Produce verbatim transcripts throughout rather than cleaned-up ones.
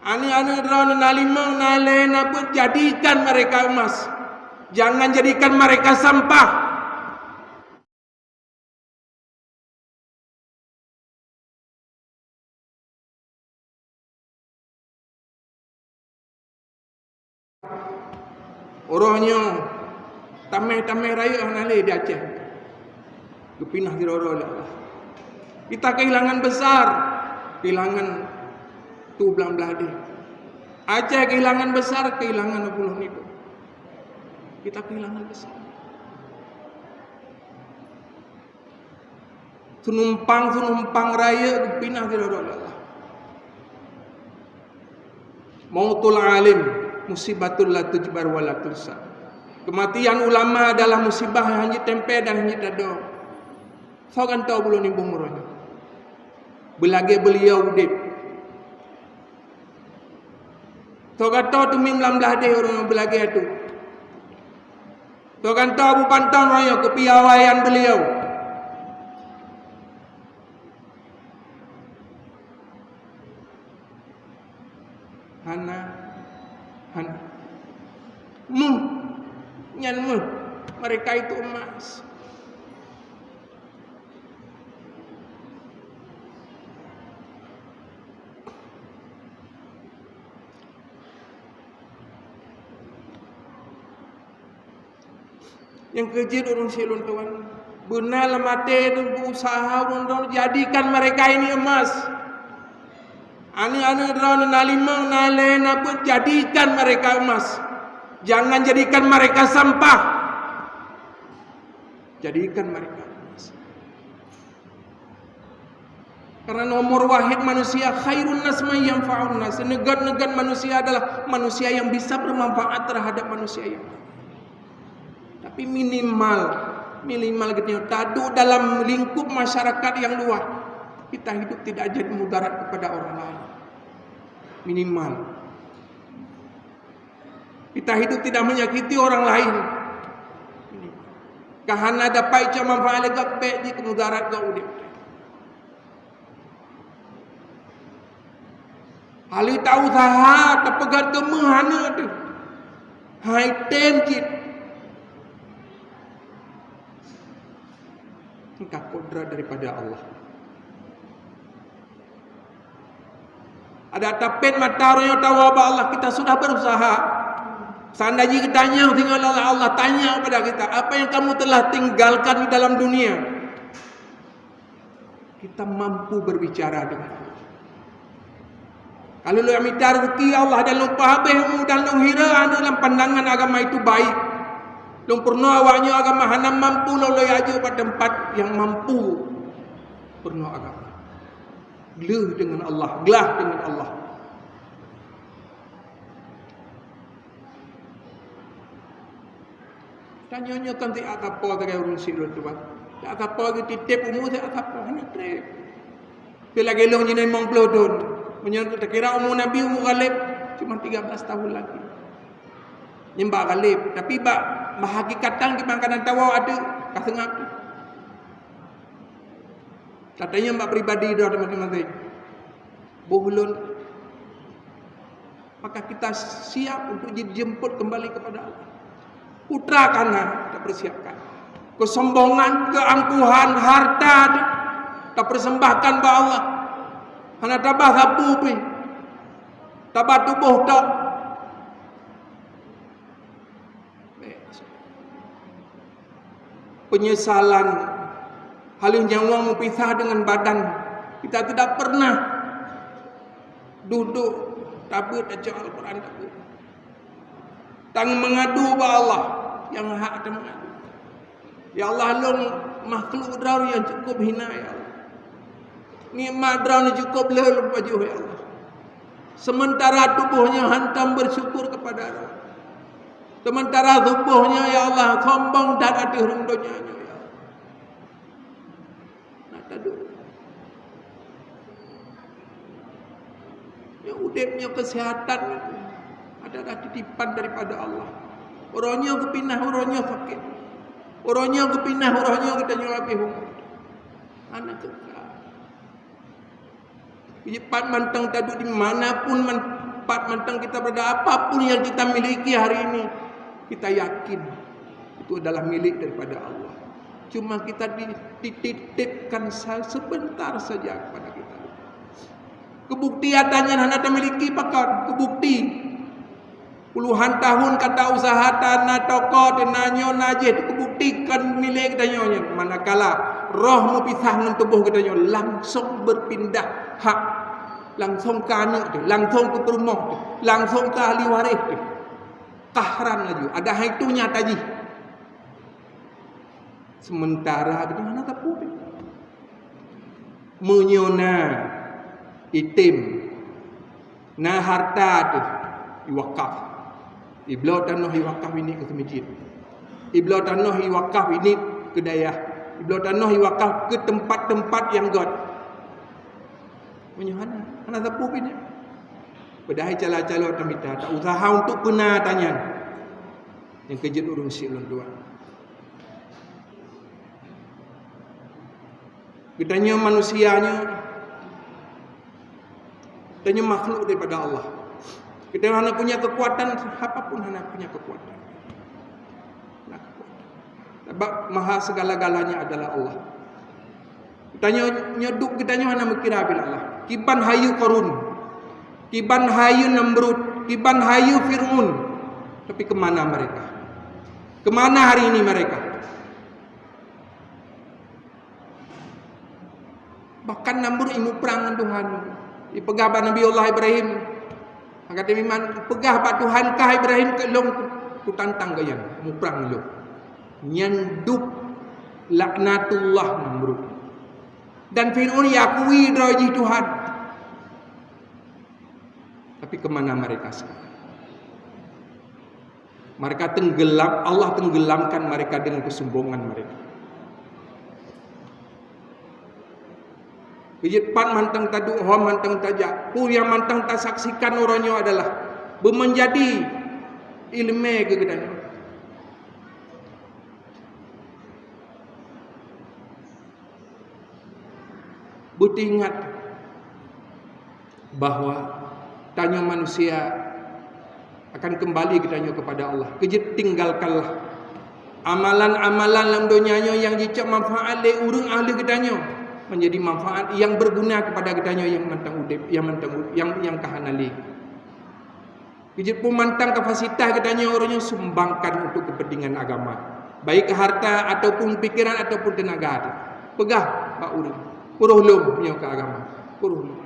Aneuk-aneuk droeneuh na limong, na lhèe, na peuet, jadikan mereka emas. Jangan jadikan mereka sampah. Uroe nyoe, tamèh-tamèh rayeuk hana lé di Aceh. Geupinah sidroe-droe lé Allah. Kita kehilangan besar, kehilangan tu blang blah deh. Aceh kehilangan besar, kehilangan dua puluh ribu. Kita kehilangan besar. Seunumpang-seunumpang rayeuk geupinah sidroe-droe lé Allah. Mautul alim musibatun la tujbar wa la tunsah. Kematian ulama adalah musibah nyang hana jiteumpée dan hana jiteudoe. Soe gantoe buleuen nibong uroe nyoe? Beulagée beuliau udeb. Soe gantoe teumieng lam blah deh uroe nyoe beulagée atu. Soe gantoe Abu Panton uroe nyoe keupiawaian beuliau. Hana, hana. Méuh, nyan méuh. Mereka itu emas. Nyang keujeuet ureuëng syedara lôn tuan, beuna lam até teuh beusaha ureuëng droe jadikan mereka ini emas. Aneuk-aneuk droe na limong, na lhée, na peuet, jadikan mereka emas. Jangan jadikan mereka sampah. Jadikan mereka emas. Karena nomor wahid manusia, khairun nas man yanfa'un nas. Senegat-negat manusia adalah manusia yang bisa bermanfaat terhadap manusia yang lain. Tapi minimal, minimal gitu ya, taduek dalam lingkup masyarakat yang luas. Kita hidup tidak jadi mudarat kepada orang lain. Minimal. Kita hidup tidak menyakiti orang lain. Ka hana dapat cok manfaat lé gob, bék jeuet keu mudarat gob udeb. Haleue ta-usaha, tapeugét keu meuh aneuk teuh. Hai tem cit. Engkah kodrat daripada Allah. Ada tapet mata uroe nyoe tawoe bak Allah, kita sudah berusaha. Seandainya geutanyong singoh lé Allah, tanya kepada kita, "Apa yang kamu telah tinggalkan di dalam dunia?" Kita mampu berbicara dengan Allah. Kalau lôn mita rezeki Allah dan lôn peuhabéh umu dan lôn hira aneuk lam pandangan agama itu baik. Lôn peurunoe awaknyoe agama hana mampu lôn lôn ajok bak teumpat yang mampu peurunoe agama. Gleh dengan Allah, glah dengan Allah. Tanyoe nyoe kan siat sapo sagai ureuëng syiek lôn tuan. Siat sapo geutitép umu siat sapo, hana treb. Tapi lagée lôn jinoe limong ploh thon. Meunyoe takira umu Nabi, umu Ghalib, cuma tiga belas tahun lagi. Nyan bak Ghalib, tapi bak, bak hakikatan di bangkanan tawoe adeuk ka seungab. Katanya bak pribadi dah masing-masing. Boh lôn. Maka kita siap untuk dijemput kembali kepada Allah. Putra kana kita persiapkan. Kesombongan, keangkuhan, harta kita persembahkan bak Allah. Hana tabah sapeue pih. Tabah tuboh tok. Penyesalan. Haleue nyawöng meupisah dengan badan. Kita tidak pernah duduk tabeuet baca Al-Quran tabeuet. Tang mengadu bak Allah nyang hak teumengadu. Ya Allah, lôn makhluk droe nyang cukup hina, ya Allah. Nikmat droe nyang cukup le lôn pajoh, ya Allah. Sementara tuboh nyoe hantom bersyukur kepada Droe. Sementara tuboh nyoe, ya Allah, sombong that ateueh rhueng donya nyoe, ya Allah. Nah, taduek. Ya, udeb nyoe, kesehatan nyoe adalah titipan daripada Allah. Uroe nyoe geupinah, uroe nyoe sakét. Uroe nyoe geupinah, uroe nyoe geutanyoe habéh umur. Hana keukai. Pat mantong taduek di mana pun man-, Tempat mantong kita berada, apapun yang kita miliki hari ini, kita yakin itu adalah milik daripada Allah. Cuma kita di-, dititipkan sa-, sebentar saja kepada kita. Kebukti ata nyan hana tamiliki pakon, kebukti. Puluhan tahun ka ta usaha, ta na toko, ta na nyoe na jih, kebukti kon milék geutanyoe nyan. Manakala roh meupisah ngon tuboh geutanyoe, langsong berpindah hak. Langsong keu aneuk teuh, langsong keu peurumoh teuh, langsong keu ahli waréh teuh. Qahran laju, ada hai tu nyata jih. Sementara geutanyoe hana sapeue pih. Meunyoe na item, na harta teuh iwakaf. Ibloe tanoh iwakaf ini keu seumijeut. Ibloe tanoh iwakaf ini keu dayah. Ibloe tanoh iwakaf keu teumpat-teumpat nyang göt. Meunyoe hana, hana sapeue pih nyan. Padahai calo-calo tamita, ta usaha untuk peuna ata nyan. Nyang keujeuet ureuëng syiek lôn tuan. Geutanyoe manusia nyoe, geutanyoe makhluk daripada Allah. Geutanyoe hana punya kekuatan, apapun hana punya kekuatan. Hana kekuatan. Sebab maha segala-galanya adalah Allah. Geutanyoe nyoe duek geutanyoe hana meukira bila Allah. Kiban hayu Qarun, kiban hayu Namrud, kiban hayu Fir'aun. Tapi kemana mereka? Kemana hari ini mereka? Bahkan Namrud imuprang ngon Tuhan. Ipeugah bak Nabi Allah Ibrahim, angkat iman, peugah bak Tuhan, "Kah Ibrahim, keu lôn kutantang gobnyan, muprang lôn." Nyan duek laknatullah Namrud. Dan Fir'aun yakui droe jih Tuhan. Tapi kemana mereka sekarang? Mereka tenggelam, Allah tenggelamkan mereka dengan kesombongan mereka. Keujeuet pat mantong taduek, hom mantong tajak. Peue nyang mantong tasaksikan uroe nyoe adalah beumeunjadi ileumèe keu geutanyoe. Beuteuingat bahwa tanyoe manusia akan kembali geutanyoe kepada Allah. Keujeuet tinggalkanlah amalan-amalan lam donya nyoe nyang jicok manfaat lé ureuëng ahli geutanyoe, menjadi manfaat yang berguna kepada geutanyoe nyang mantong udeb, nyang mantong u-, nyang, nyang ka hana lé. Keujeuet peue mantong kapasitas geutanyoe uroe nyoe sumbangkan untuk kepentingan agama, baik harta ataupun pikiran ataupun tenaga teuh. Peugah bak ureuëng, "Peuroh lom nyoe keu agama, peuroh lom."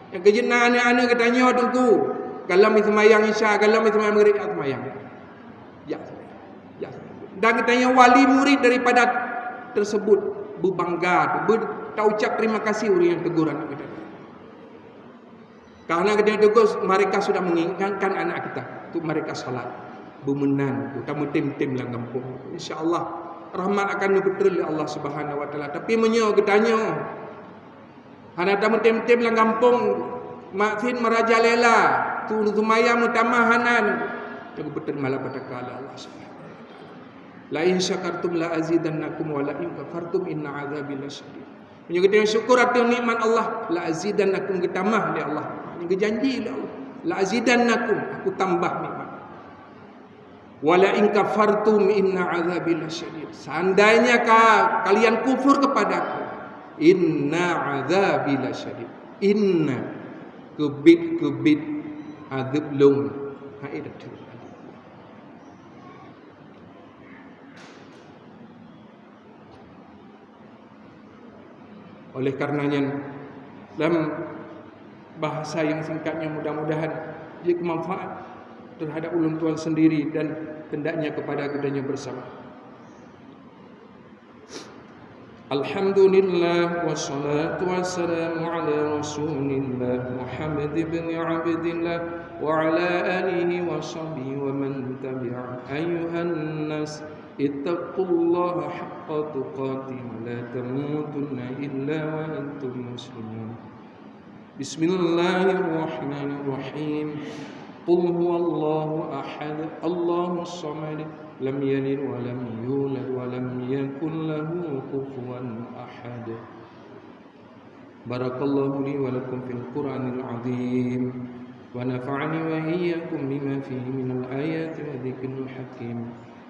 Nyang keujeuet na aneuk-aneuk geutanyoe Teungku, gohlom seumayang Isya, gohlom seumayang Maghrib, jak seumayang. Jak seumayang. Jak seumayang. Dan geutanyoe wali murid daripada tersebut, beubangga, beu-, taucap terima kasih ureuëng nyang tegur aneuk geutanyoe. Karena geutanyoe tegur, mereka sudah mengingatkan anak kita untuk mereka salat. Beumeunan, utameutem-tem lam gampông. Insya Allah, rahmat akan neupeutrön lé Allah Subhanahu Wa Taala. Tapi meunyoe geutanyoe hana tameutem-tem lam gampông, masin merajalela, tu seumayang meutamah hana, teupeutrön malapetaka lé Allah Subhanahu Wa Taala. "La in syakartum la azidannakum wa la in kafartum inna adzabi lasyadid." Meunyoe geutanyoe syukur ateueh nikmat Allah, "la azidannakum," geutamah lé Allah. Nyang geujanji lé Allah, "La azidannakum," aku tambah nikmat. "Wa la in kafartum inna adzabi lasyadid." Seandainya ka-, kalian kufur kepadaku, "inna adzabi lasyadid." Inna, keubiet-keubiet adeueb lôn hai dateueng. Oleh karena nyan, dalam bahasa yang singkat nyoe, mudah-mudahan jeuet keu manfaat terhadap ulôn tuan sendiri dan hendaknya kepada geutanyoe bersama. Alhamdulillah, wassalatu wassalamu ala Rasulillah, Muhammad ibn Abdillah, wa ala alihi wa sahbihi wa man tabi'ah. Ayuhan nas, ittaqullaha haqqa tuqatih wa la tamutunna illa wa antum muslimun. Bismillahirrahmanirrahim. Qul huwallahu ahad, Allahus samad, lam yalid wa lam yulad wa lam yakul lahu kufuwan ahad. Barakallahu li wa lakum fil Qur'anil azim. ونفعني وإياكم بما فيه من الآيات والذكر الحكيم،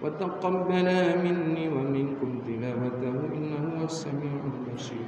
وتقبل مني ومنكم تلاوته إنه هو السميع البصير.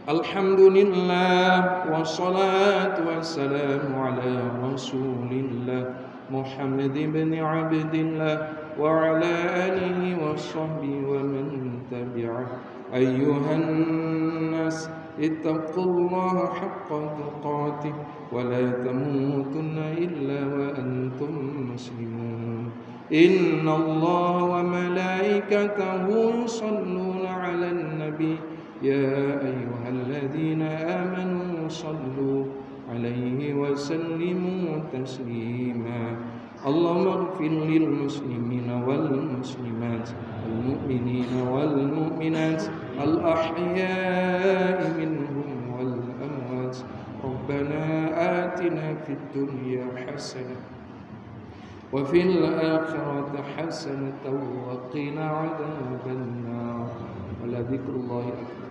الحمد لله، والصلاة والسلام على رسول الله، محمد بن عبد الله، وعلى آله وصحبه ومن تبعه. أيها الناس، اتقوا الله حق تقاته، ولا تموتن إلا وأنتم مسلمون. إن الله وملائكته يصلون على النبي، يا أيها الذين آمنوا صلوا عليه وسلموا تسليما. اللهم اغفر للمسلمين والمسلمات، والمؤمنين والمؤمنات، الأحياء منهم والأموات. ربنا آتنا في الدنيا حسنة وفي الآخرة حسنة وقنا عذاب النار. ولذكر الله أكبر.